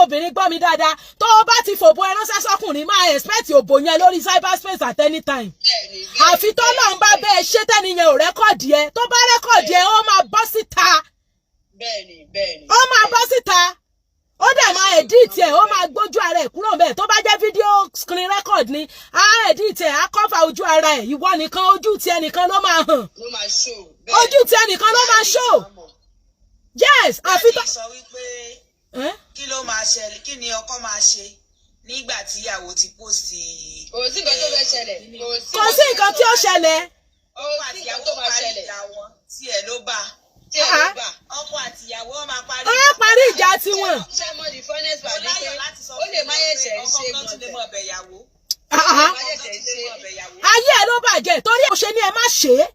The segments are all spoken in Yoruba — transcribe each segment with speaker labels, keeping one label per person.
Speaker 1: Obìnrin, gbọ́ mi dáadáa. Tó o bá ti fòbò ẹ ránṣẹ́ sọ́kùnrin, máa expect òbò yẹn lórí cyberspace at any time. Àfi tọ́lọ́run bá bẹ́ẹ̀ ṣé tẹ́ni yẹn ò record ẹ. Tó bá record ẹ, ó máa bọ́ síta.
Speaker 2: bẹ́ẹ̀ni bẹ́ẹ̀ni.
Speaker 1: Ó máa bọ́ síta, ó dẹ̀ máa edit ẹ̀, ó máa gbójú ara ẹ̀ kúrò ńbẹ̀. Tó bá jẹ́ video screen record ni, á edit ẹ̀, á cover ojú ara ẹ̀. Ìwọ nìkan, ojú tiẹ̀ nìkan ló máa hàn.
Speaker 2: Ló máa show.
Speaker 1: Ojú tiẹ̀ nìkan ló máa show, yes. Àfi tó.
Speaker 3: Bẹ́ẹ̀ni, sọ wípé
Speaker 1: Eh?
Speaker 3: kí ló máa ṣẹlẹ̀? Kí ni ọkọ máa ṣe nígbà tí ìyàwó ti post?
Speaker 2: Kò sí nǹkan tó fẹ́ ṣẹlẹ̀.
Speaker 1: Kò sí nǹkan tí ó ṣẹlẹ̀.
Speaker 2: Kò
Speaker 3: Ọkọ
Speaker 2: sí nǹkan
Speaker 3: àtìyàwó
Speaker 2: tó máa
Speaker 3: parí
Speaker 2: ṣẹlẹ̀.
Speaker 3: ìjà wọn tí ẹ ló bá.
Speaker 2: Tí ẹ ló bà.
Speaker 3: Ọkọ àtìyàwó máa parí.
Speaker 1: Ó parí ìjà tiwọn.
Speaker 2: Ṣé mo the funniest part ni
Speaker 3: Ọláyọ̀
Speaker 2: pé
Speaker 3: láti sọ
Speaker 2: ó lè má yẹ̀ṣẹ̀ ń
Speaker 3: ọkọ
Speaker 2: ṣe
Speaker 3: kan tún lè mọ ọbẹ̀ ìyàwó.
Speaker 1: Ah, ah.
Speaker 3: Ọkọ kan tún lè mọ ọbẹ̀ ìyàwó.
Speaker 1: Ayé ẹ ló bàjẹ́ torí ẹ̀ ṣe ni ẹ má ṣe é.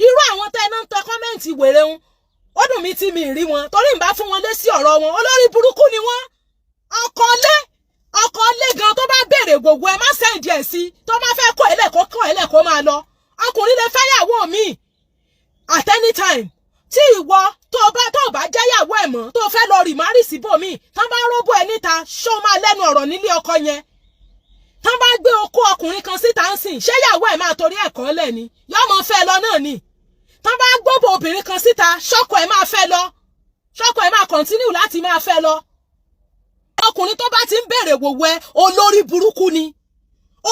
Speaker 1: Irú àwọn tẹ́ ẹ náà ń tẹ comment wèrè ń, ó dùn mí tí mi rí wọn, torí ń bá fún wọn lé sí ọ̀rọ̀ wọn. Olórí burúkú ni wọ́n. Ọkọ lé, ọkọ lé gan tó bá béèrè gbogbo ẹ, má send ẹ̀ sí. Tó bá fẹ́ kọ́ ẹ lẹ́kọ̀ọ́, kọ́ ẹ lẹ́kọ̀ọ́, máa lọ. Ọkùnrin lè fẹ́yàwó mi at any time. Tí ìwọ tó bá jẹ́yàwó ẹ̀ mọ́, tó fẹ́ lọ remarry síbòmíì, tán bá róbó ẹ níta, ṣó máa lẹ́nu ọ̀rọ̀ nílé ọkọ yẹn? Tán bá gbé okó ọkùnrin kan síta ń sìn, ṣé ìyàwó ẹ̀ máa torí ẹ̀kọ́ lẹ̀ ni? Yóò mọ fẹ́ lọ náà ni. Tán bá gbóbò obìnrin kan síta, ṣọ́kọ ẹ̀ máa fẹ́ lọ? Ṣọ́kọ ẹ̀ máa continue láti máa fẹ́ lọ? Ọkùnrin tó bá ti ń béèrè wòwò ẹ, olórí burúkú ni,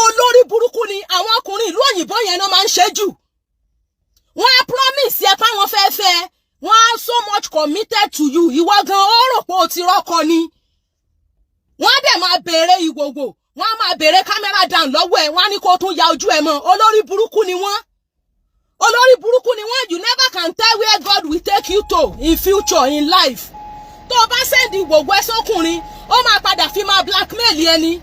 Speaker 1: olórí burúkú ni. Àwọn ọkùnrin ìlú òyìnbó yẹn náà máa ń ṣe jù. Wọ́n á promise ẹ páwọn fẹ́ fẹ́, wọ́n á so much committed to you. Ìwọ gan ó rò pé o ti rọ́kọ ni. Wọ́n á dẹ̀ máa béèrè ìwòwò, wọ́n á máa béèrè camera down lọ́wọ́ ẹ̀, wọ́n á ní kó tún ya ojú ẹ̀ mọ́. Olórí burúkú ni wọ́n, olórí burúkú ni wọ́n. You never can tell where God will take you to in future, in life. Tó o bá send ìwòwò ẹ sókùnrin, ó máa padà fi máa blackmail ẹni.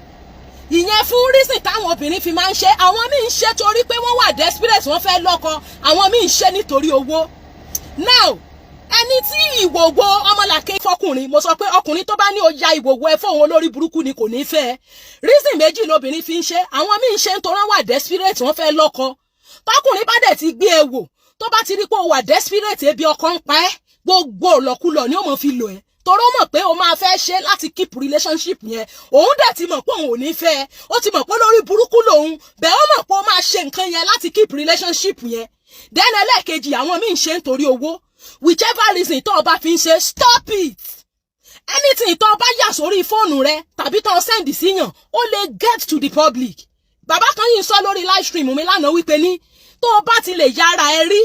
Speaker 1: Ìyẹn fún reason táwọn obìnrin fi máa ń ṣe. Àwọn míì ń ṣe torí pé wọ́n wà desperate, wọ́n fẹ́ lọ́kọ. Àwọn míì ń ṣe nítorí owó. Now, ẹni tí ìwòwò ọmọlàkè fọkùnrin, mo sọ pé ọkùnrin tó bá ní o ya ìwòwò ẹ fóun, olórí burúkú ni, kò ní fẹ́ ẹ. Reason méjì lobìnrin fi ń ṣe. Àwọn míì ń ṣe nítorí wọ́n wà desperate, wọ́n fẹ́ lọ́kọ. Tọkùnrin bá dẹ̀ ti gbé e wò, tó bá ti rí pé o wà desperate, ebi ọkọ ń pa ẹ́, gbogbo ọ̀lọ́kulọ̀ ni ó mọ̀ fi lò ẹ́, torí ó mọ̀ pé o máa fẹ́ ṣe láti keep relationship yẹn. Òun dẹ̀ ti mọ̀ pé òun ò ní fẹ́ ẹ, ó ti mọ̀ pé lórí burúkú lòun bẹ́ẹ̀, ó mọ̀ pé ó máa ṣe nǹkan yẹn láti keep relationship yẹn. Then ẹlẹ́ẹ̀kejì, àwọn míì ń ṣe nítorí owó. Whichever reason tó o bá fi ń ṣe, stop it. Anything tó o bá yà sórí fóònù rẹ tàbí tó o send síyàn, ó lè get to the public. Bàbá kan yìí sọ lórí live stream mi lánàá wípé ní tó o bá ti lè yára ẹ rí,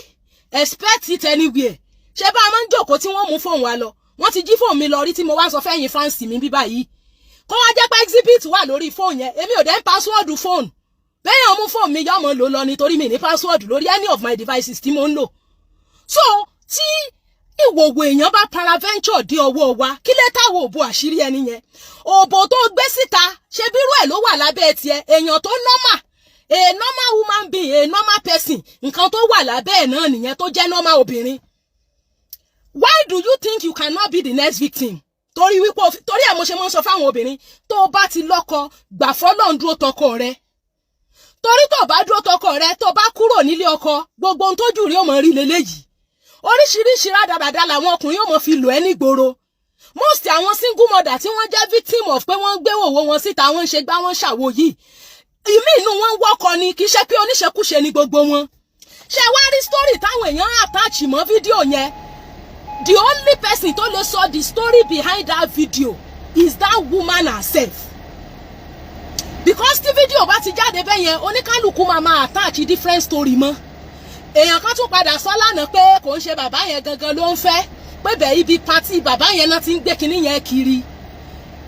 Speaker 1: expect it anywhere. Ṣé bá a máa ń jókòó tí wọ́n mú fóònù wa lọ? Wọ́n ti jí fóònù mi lọ rí tí mo wá sọ fẹ́yìn fans mi bí báyìí, kó wá jẹ́ pé exhibit wà lórí fóònù yẹn. Èmi ò dẹ́ ń password fóònù bẹ́yàn mú fóònù mi, yọmọ lò lọ nítorí mi ní password lórí any of my devices tí mo ń lò. So tí ìwòwò èèyàn bá paraventure dé ọwọ́ wa, kí lè táwọn òbò àṣírí ẹni yẹn? Òbò tó gbé síta, ṣe bírú ẹ̀ ló wà lábẹ́ tiẹ̀? Èèyàn tó normal, a normal human being, a normal person, nǹkan tó wà lábẹ́ ẹ̀ náà nìyẹn tó jẹ́ normal obìnrin. Why do you think you cannot be the next victim? Torí wípé, torí ẹ̀ mo ṣe máa ń sọ fáwọn obìnrin, tó o bá ti lọ́kọ, gbà fọ́lọ́run, dúró tọkọ rẹ, torí tó o bá dúró tọkọ rẹ, tó o bá kúrò nílé ọkọ, gbogbo ohun tójú rí ó mọ rí leléyìí. Oríṣiríṣi rádaràda làwọn ọkùnrin yóò mọ fi lò ẹ́ nígboro. Most àwọn single mother tí wọ́n jẹ́ victim of pé wọ́n ń gbé òwò wọn síta, wọ́n ń ṣe gbá, wọ́n ń ṣàwo yìí, ìmí inú wọn ń wọ́kọ ni. Kì í ṣe pé oníṣekúṣe ni gbogbo wọn. Ṣé wá rí story táwọn èèyàn attach mọ́ fídíò yẹn? The only person tó lè sọ the story behind that video is that woman herself, because tí fídíò bá ti jáde bẹ́ẹ̀ yẹn, oníkálukú máa máa attach different story mọ́. Èèyàn kan tún padà sọ lánàá pé kò ń ṣe bàbá yẹn gangan ló ń fẹ́, pé bẹ́ẹ̀ ibi party bàbá yẹn náà ti ń gbé kinní yẹn kiri.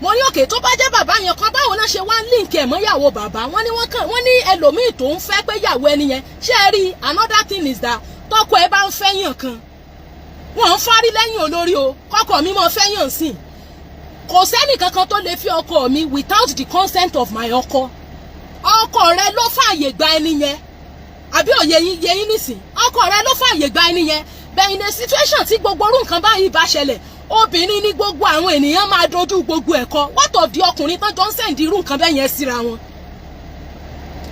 Speaker 1: Mo ní okay, tó bá jẹ́ bàbá yẹn kan, báwo náà ṣe wá ń link ẹ̀ mọ́ ìyàwó bàbá? Wọ́n ní wọ́n kàn wọ́n ní ẹlòmíì tó ń fẹ́ pé ìyàwó ẹni yẹn. Ṣé ẹ rí, another thing is that tọkọ ẹ bá ń fẹ́ yàn kan, wọ́n ń fárí lẹ́yìn olórí o. Kọ́kọ́ mi mọ́ fẹ́ yàn sí, kò sẹ́nì kankan tó lè fi ọkọ mi without the consent of my ọkọ. Ọkọ rẹ ló fààyè gba ẹni yẹn, àbí òye yín yé yín nísìn? Ọkọ rẹ ló fààyè gba ẹni yẹn bẹ́ẹ̀. In a situation tí gbogbo orú nǹkan báyìí bá ṣẹlẹ̀, obìnrin ní gbogbo àwọn ènìyàn máa dojú gbogbo ẹ̀kọ́. What of the ọkùnrin tán jọ ń send irú nǹkan bẹ́ẹ̀ yẹn síra wọn?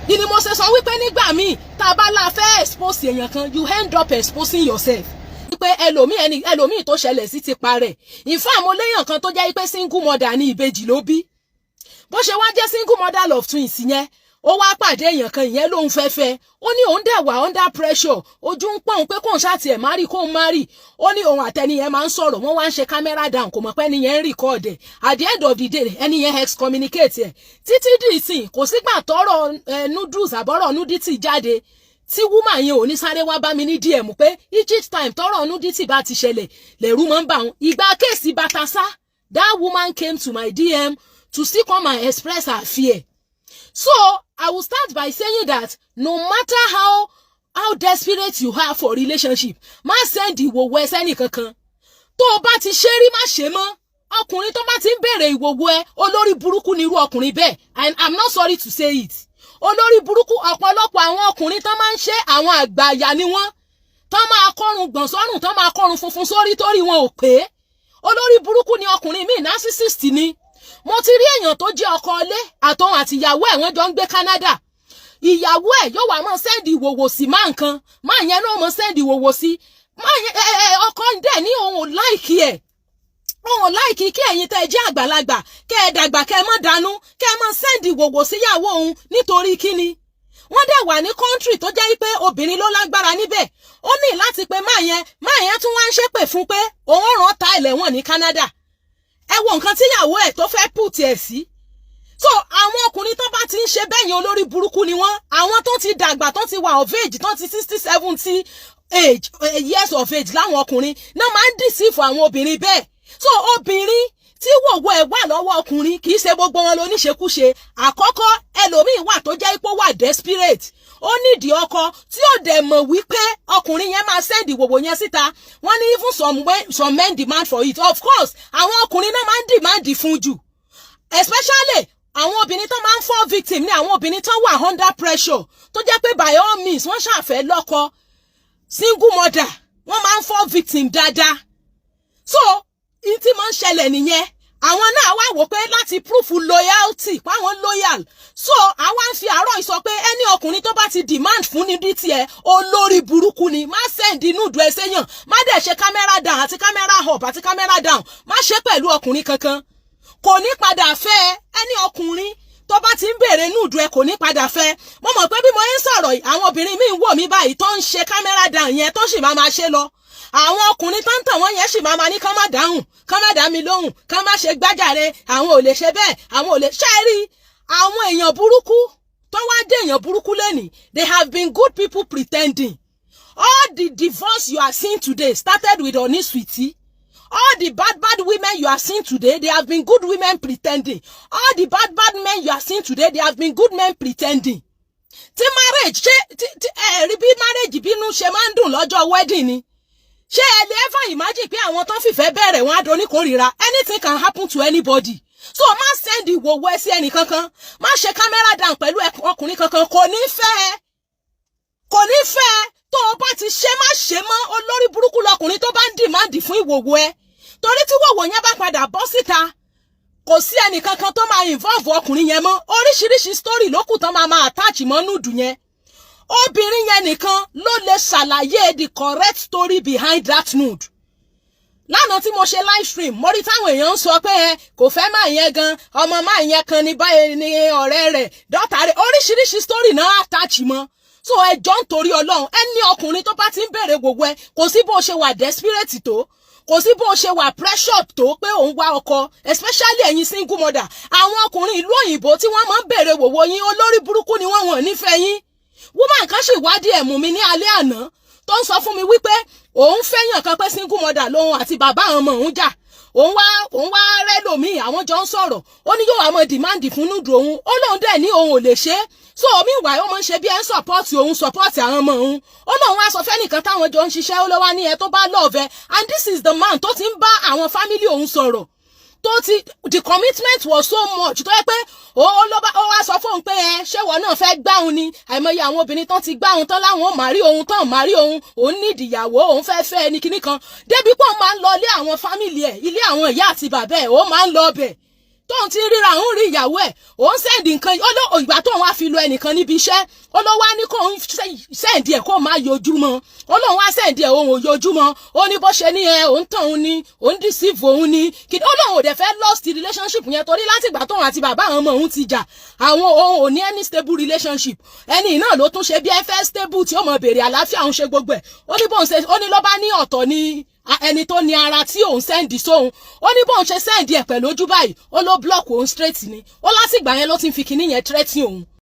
Speaker 1: Ni mo ṣe sọ wípé nígbà míì tá a bá la fẹ́ expose èèyàn kan, you end up exposing yourself. wípé ẹlòmíì, ẹni ẹlòmíì tó ṣẹlẹ̀ sí ti parẹ́. Ìfá mo léèyàn kan tó jẹ́ wípé single mother ní, ìbejì ló bí. Bó ṣe wá jẹ́ single mother of twins yẹn, ó wá pàdé èèyàn kan, ìyẹn lòun fẹ́ fẹ́. Ó ní òun dẹ̀ wà under pressure, ojú ń pọ́n pé kóun ṣáà tiẹ̀ marry, kóun marry. Ó ní òun àtẹni yẹn máa ń sọ̀rọ̀, wọ́n wá ń ṣe camera down, kò mọ̀ pé ẹni yẹn ń record ẹ̀. At the end of the day, ẹni yẹn excommunicate ẹ̀. Títí dì ìsìn, kò sígbà tọ́rọ̀ nudes àbọ̀rọ̀ nudity jáde tí woman yẹn ò ní sáré wá bá mi ní DM pé each time tọ́rọ̀ nudity bá ti ṣẹlẹ̀, lẹ̀rú máa ń bà wọ́n. Ìgbà case Batasa, that woman came to my DM to still come and express her fear. So I will start by saying that no matter how desperate you are for relationship, má send ìwòwò ẹ sẹ́nì kankan. Tó o bá ti ṣe rí, má ṣe mọ́. Ọkùnrin tó bá ti ń béèrè ìwòwò ẹ, olórí burúkú ni irú ọkùnrin bẹ́ẹ̀, and I'm not sorry to say it. Olórí burúkú. Ọ̀pọ̀lọpọ̀ àwọn ọkùnrin tó máa ń ṣe, àwọn àgbàyà ni wọ́n, tó máa kọ́run gbọ̀n sọ́rùn, tó máa kọ́run funfun sórí, torí wọn ò pé. Olórí burúkú ni ọkùnrin míì, narcissist ni. Mo ti rí èèyàn tó jẹ́ ọkọ ilé, àtòun àti ìyàwó ẹ̀, wọ́n jọ ń gbé Canada. Ìyàwó ẹ̀ yóò wá mọ́ send ìwòwò sí má nǹkan, má yẹn náà mọ́ send ìwòwò sí má yẹn. Ẹ ẹ ọkọ dẹ̀ ní òun ò like ẹ̀, òun ò like kí ẹ̀yin tẹ́ ẹ jẹ́ àgbàlagbà, kẹ́ ẹ dàgbà, kẹ́ ẹ mọ́ dànù, kẹ́ ẹ mọ́ send ìwòwò síyàwó òun. Nítorí kíni? Wọ́n dẹ̀ wà ní country tó jẹ́ pé obìnrin ló lágbára níbẹ̀. Ó ní láti pé má yẹn, má yẹn tún wá ń ṣépè fún pé òun ràn ta ẹlẹ́wọ̀n ní Canada. Ẹ wo nǹkan tíyàwó ẹ̀ tó fẹ́ put ẹ̀ sí. So àwọn ọkùnrin tó bá ti ń ṣe bẹ́yìn, olórí burúkú ni wọ́n. Àwọn tó ti dàgbà, tó ti wà of age, tó ti 60, 70 age, years of age, láwọn ọkùnrin náà máa ń deceive àwọn obìnrin bẹ́ẹ̀. So obìnrin tí wòwò ẹ̀ wà lọ́wọ́ ọkùnrin, kì í ṣe gbogbo wọn lóníṣekúṣe. Àkọ́kọ́, ẹlòmíín wà tó jẹ́ ipò wà desperate, ó nídìí ọkọ, tí ò dẹ̀ mọ̀ wípé ọkùnrin yẹn máa send ìwòwò yẹn síta. Wọ́n ní even some men demand for it. Of course, àwọn ọkùnrin náà máa ń demand fún jù, especially àwọn obìnrin tó máa ń fall victim ní àwọn obìnrin tó wà under pressure, tó jẹ́ pé by all means wọ́n ṣàfẹ́ lọ́kọ, single mother, wọ́n máa ń fall victim dáadáa. So in tí máa ń ṣẹlẹ̀ nìyẹn. Àwọn náà wá wò pé láti proof loyalty páwọn loyal. So àwa ń fi àárọ̀ yìí sọ pé ẹni ọkùnrin tó bá ti demand fún nudity ẹ, olórí burúkú ni. Má send nude ẹ séyàn, má dẹ̀ ṣe camera down àti camera up àti camera down, má ṣe pẹ̀lú ọkùnrin kankan. Kò ní padà fẹ́. Ẹni ọkùnrin tó bá ti ń béèrè nude ẹ, kò ní padà fẹ́. Mo mọ̀ pé bí mo ń sọ̀rọ̀ yìí, àwọn obìnrin míì ń wò mí báyìí tó ń ṣe camera down yẹn, tó sì máa máa ṣe lọ. Àwọn ọkùnrin tó ń tàn wọ́n yẹn sì máa máa ní kán má dáhùn, kán má dá mi lóhùn, kán má ṣe gbájàre. Àwọn ò lè ṣe bẹ́ẹ̀, àwọn ò lè ṣe é rí. Àwọn èèyàn burúkú tó wá dé èèyàn burúkú lẹ́nìí, they have been good people pretending. All the divorce you are seeing today started with Oni Sweetie. All the bad bad women you are seeing today, they have been good women pretending. All the bad bad men you are seeing today, they have been good men pretending. Tí marriage ṣé tí ẹ rí bí marriage bínú ṣe máa ń dùn lọ́jọ́ wedding ni, ṣé ẹ lè ever imagine pé àwọn tó ń fìfẹ́ bẹ̀rẹ̀ wọn á do oníkórìíra? Anything can happen to anybody. So má send ìwòwò ẹ sí ẹnì kankan, má ṣe camera down pẹ̀lú ọkùnrin kankan. Kò ní fẹ́ ẹ, kò ní fẹ́ ẹ. Tó o bá ti ṣe, má ṣe mọ́. Olórí burúkú lọkùnrin tó bá ń demand fún ìwòwò ẹ, torí tí wòwò yẹn bá padà bọ́ síta, kò sí ẹnì kankan tó máa involve ọkùnrin yẹn mọ́. Oríṣiríṣi story ló kù tán máa máa attach mọ́ nude yẹn. Obìnrin yẹn nìkan ló lè ṣàlàyé the correct story behind that nude. Lánàá tí mo ṣe live stream, mo rí táwọn èèyàn ń sọ pé ẹ kò fẹ́ máa yẹn gan, ọmọ máa yẹn kan ní báyìí ní ọ̀rẹ́ rẹ̀, dọ́tà rẹ̀, oríṣiríṣi story náà attach mọ́. So ẹ jọ̀ọ́, nítorí Ọlọ́run, ẹni ọkùnrin tó bá ti ń béèrè gbogbo ẹ, kò sí bó ṣe wà desperate tó, kò sí bó ṣe wà pressure tó pé òun wá ọkọ, especially ẹ̀yin single mother, àwọn ọkùnrin ìlú òyìnbó tí wọ́n máa ń béèrè wòwò yín, olórí burúkú ni wọ́n, wọ́n nífẹ̀ẹ́ yín. Woman kan sì wádìí ẹ̀mú mi ní alẹ́ àná, tó ń sọ fún mi wípé òun fẹ́yàn kan, pé single mother lòun àti bàbá àwọn ọmọ òun jà, òun wá rẹ́lòmíì, àwọn jọ ń sọ̀rọ̀. Ó ní yóò wá mọ demand fún nude òun. Ó lóun dẹ̀ ní òun ò lè ṣe é. So omi ìwà ó máa ń ṣe bí ẹ ń support òun, support àwọn ọmọ òun. Ó lóun wá sọ fẹ́nìkan táwọn jọ ń ṣiṣẹ́, ó ló wá ní ẹ tó bá love ẹ. And this is the man tó ti ń bá àwọn family òun sọ̀rọ̀, tó ti, the commitment was so much, tó yẹ pé ó ló bá ó wá sọ fóun pé ẹ ṣéwọ náà fẹ́ gbáhùn ni. Àìmọye àwọn obìnrin tán ti gbáhùn tán láwọn ò má rí òun, tán má rí òun, òun nídìí ìyàwó, òun fẹ́ fẹ́ ẹni kíní kan, débi pé òun máa ń lọ ilé àwọn family ẹ̀, ilé àwọn ìyá àti bàbá ẹ̀, ó máa ń lọ ọbẹ̀. Tóun ti ríra, òun rí ìyàwó ẹ̀, òun send nǹkan. Ó ló ìgbà tóun wá fi lo ẹnìkan níbi iṣẹ́, ó ló wá ní kóun send ẹ̀ kó má yọjú mọ́. Ó lóun wá send ẹ̀, òun ò yọjú mọ́. Ó ní bó ṣe ní ẹ òun tàn òun ní òun deceive òun ní kí. Ó lóun ò dẹ̀ fẹ́ lost relationship yẹn, torí látìgbà tóun àti bàbá àwọn ọmọ òun ti jà, àwọn òun ò ní any stable relationship. Ẹni náà ló tún ṣe bí ẹ fẹ́ stable, tí ó mọ béèrè àlàáfíà òun, ṣe gbogbo ẹ̀. Ó ní bóun ṣe, ó ní ló bá ní ọ̀tọ̀ ní ẹni tó ní ara tí òun send sóhun. Ó ní bóun ṣe send ẹ̀ pẹ̀lú ojú báyìí, ó ló block òun straight ni. Ó lásìgbà yẹn ló ti ń fi kinní yẹn threaten òun.